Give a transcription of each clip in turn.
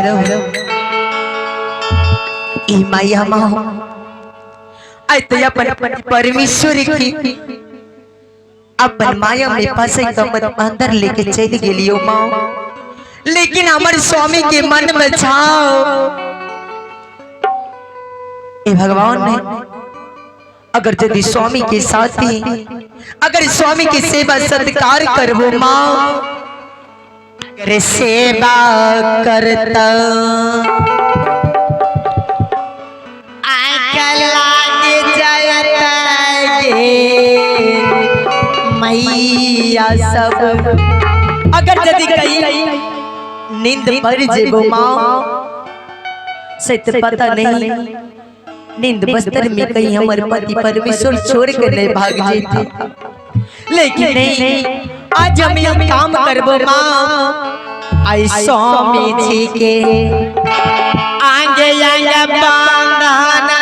भैरव ई माया माँ आय तो अपन परमेश्वर की अपन माया में फंसे कमर अंदर लेके चल गेलियो माँ। लेकिन हमारे स्वामी के मन में छाओ ए भगवान ने अगर यदि स्वामी के साथी अगर स्वामी की सेवा सत्कार करबो माँ, अगर सेवा करता आंख लाग जायता गे मैया सब। अगर यदि कहीं नींद पड़ जेबो माँ, से तो पता नहीं नींद बस्तर में कहीं हमारे पति परमेश्वर छोड़ के नहीं भाग जेते। लेकिन नहीं, आज हम ये काम करबो माँ, आई स्वामी जी के आगे आगे बांधना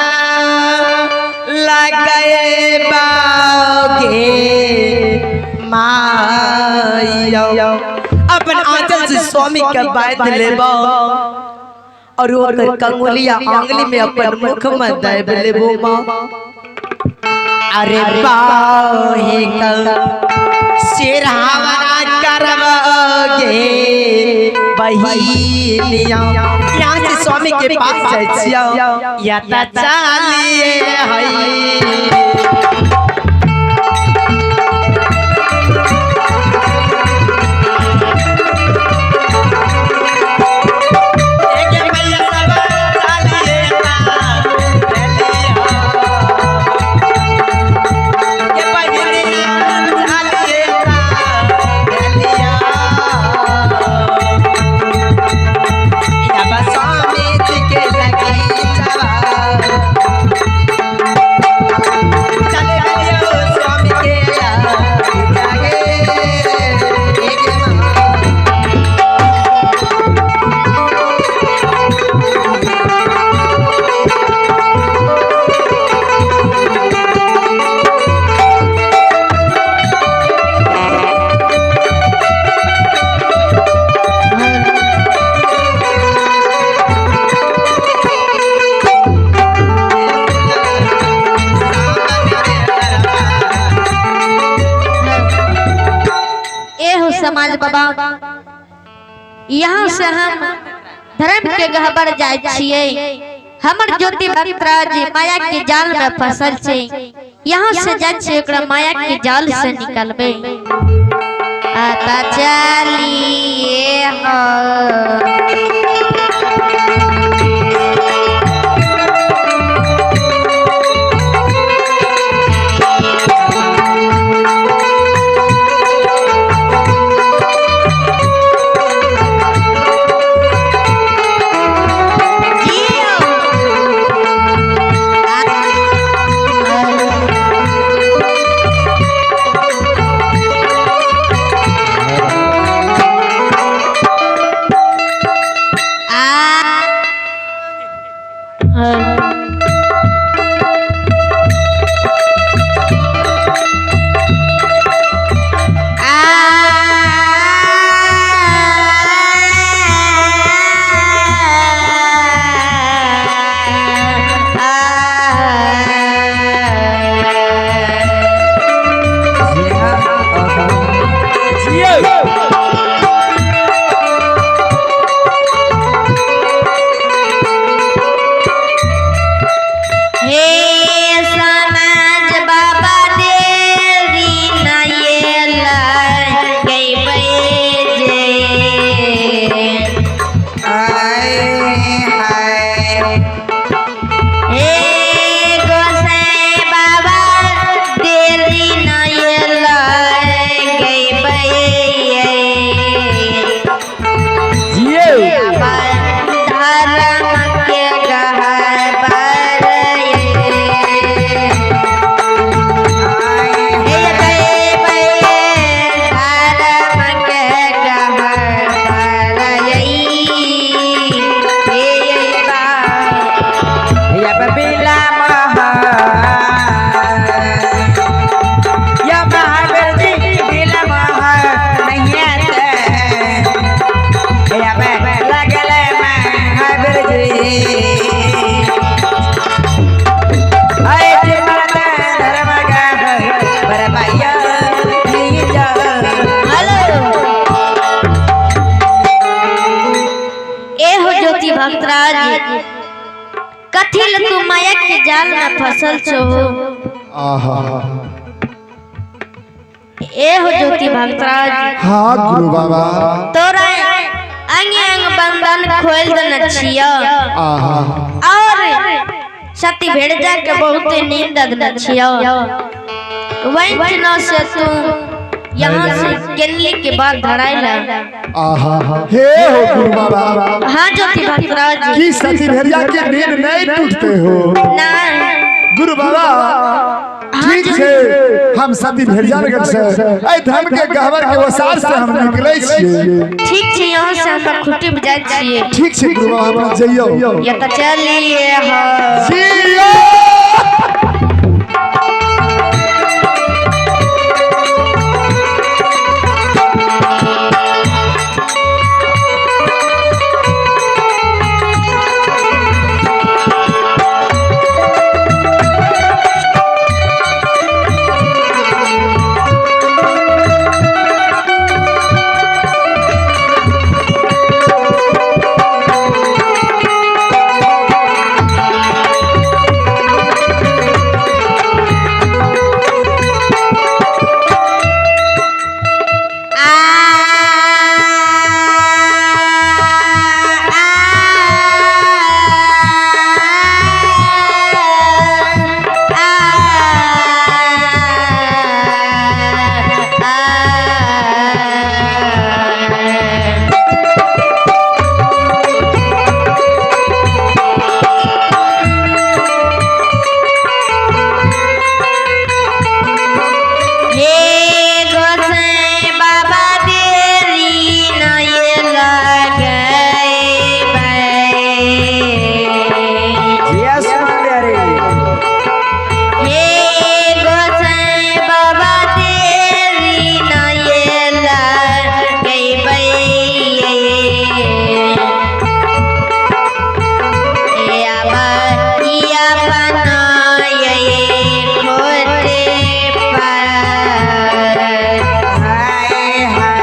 लगाए बागे माया। अपन आंचल से स्वामी के बांध लेबो और ओकर कंगुलिया आंगली में अपन मुख में दब लेबो माँ। अरे बाहे का सिरहावा करबोगे बहिनिया। यहाँ से स्वामी के पास जाइ छियौ या त चालिए हई। ए हो समाज बाबा, यहाँ से हम धर्म के गहबर जाय छियै। हमर ज्योति भक्तराज जी माया के जाल में फसल छै। यहाँ से जाय छियै ओकरा माया के जाल से निकलबै। आता चलिए हो। ज्योति भक्तराज, कथी ल तू माया के जाल में फसल छो। आहा। ए हो ज्योति भक्तराज। हाँ गुरु बाबा। तोरा अंग अंग बंधन खोल देने छियो। आहा। और सती भेड़जा के बहुत नींद देने छियो। वंचना से तू यहाँ से केनली के बाद धराइला। आहा, हे हो गुरु बाबा। हाँ ज्योति भक्तराज। की सती भेड़िया के नींद नहीं टूटते हो? ना। गुरु बाबा, ठीक है, हम सती भेड़िया नगर से ऐ धर्म के गहवर के वसार से हम निकले छियै। ठीक छै, यहाँ से हम खुटी में जाइ छियै। ठीक छै गुरु बाबा, अपना जइयौ। या तऽ चलिए हाँ। जियो। हे गोसाई बाबा, देरी नये लगैबै। यस प्यारे। हे गोसाई बाबा, देरी नये लगैबै। हे आबा बनाये खोटे पर। हाय हाय।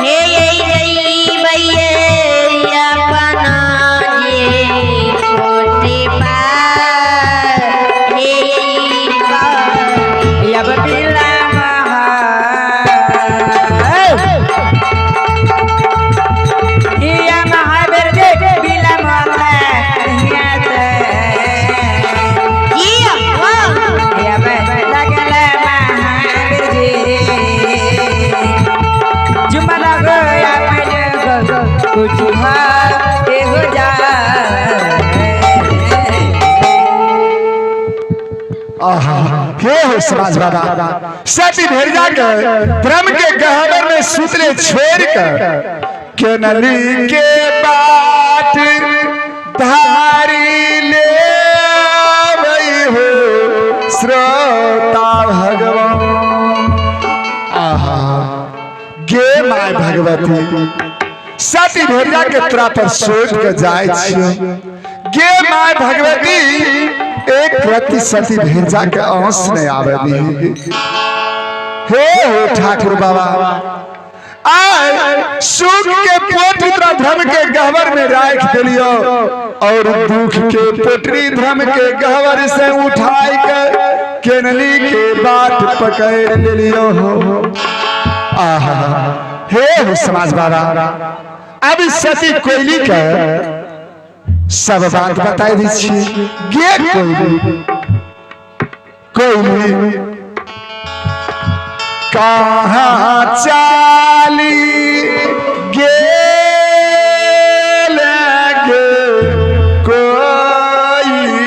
हे जइबै अपना जे खोटे पर। हे अब बिला महा हिया महावीर जे बिला माता हिया ते। जी अब लगल महावीर जी जुम्मा लगो अपन कुछ ए हो जा। आहा, हे हो समाज बाबा, सती भेड़िया के भ्रम के गहवर में सुतले छोड़ कर के नली के बाट धारी ले आवई हो श्रोता भगवान। आहा, गे my Bhagwati, सती भेड़िया के तोरा पर सोच के जाय छियो। गे my Bhagwati, एक रति सती भेड़िया के अंश नहीं आवे दी। हे हो ठाकुर बाबा, आय सुख के पोटरी तोरा धर्म के गहवर में राख दिलियो और दुख के पोटरी धर्म के गहवर से उठाई के केनली के बाट पकड़ लियो हो। आहा, हे हो समाज बाबा, अब सती कोयली के सब बात बताई दी छी। गे कोयली, कोयली, कहाँ चाली गेल गे कोयली?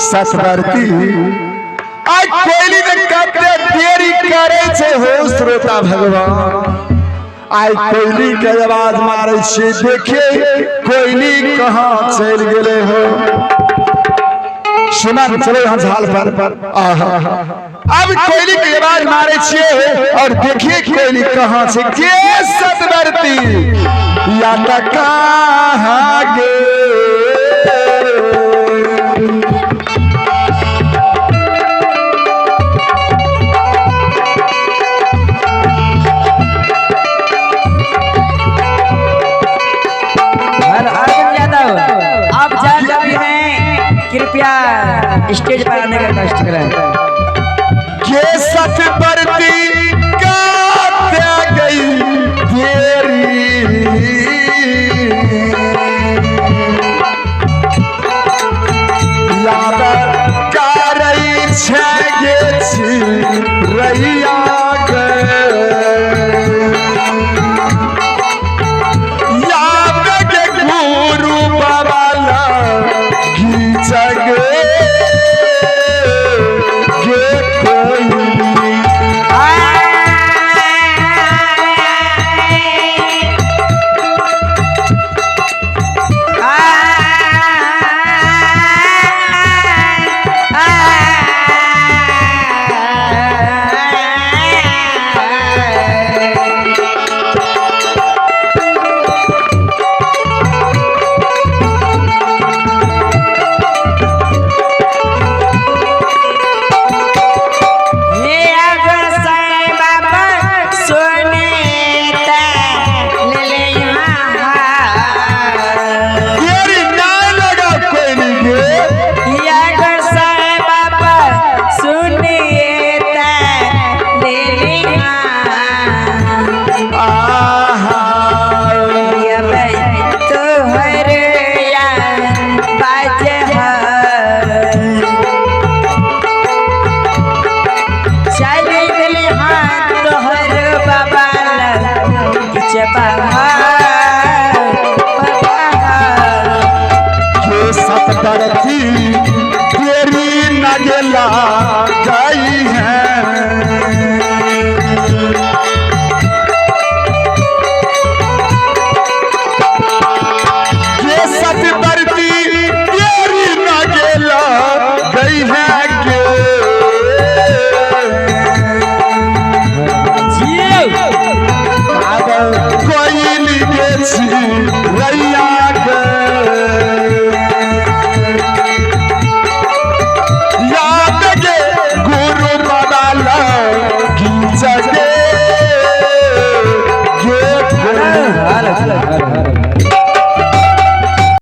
सतवर्ती, आइ कोयली ने कते देरी करे छै हो श्रोता भगवान। आइ कोयली के आवाज मारे छी, देखिए कोयली कहाँ चलि गेले हो। सुमन चलो यहाँ झाल पर। आहा, अब कोयली के आवाज मारे छिए और देखिए कोयली कहाँ छै। के सतवर्ती, या त कहाँ गे? जाने का कष्ट करे। के सतबरती का गई देरी याद करई छै गे छी रैया गे याद के गुरु बाबा घीच गे गे कोई तेरी ना लगा कोई नहीं गे आहा चल दिल हाथ तोहर बाबा लग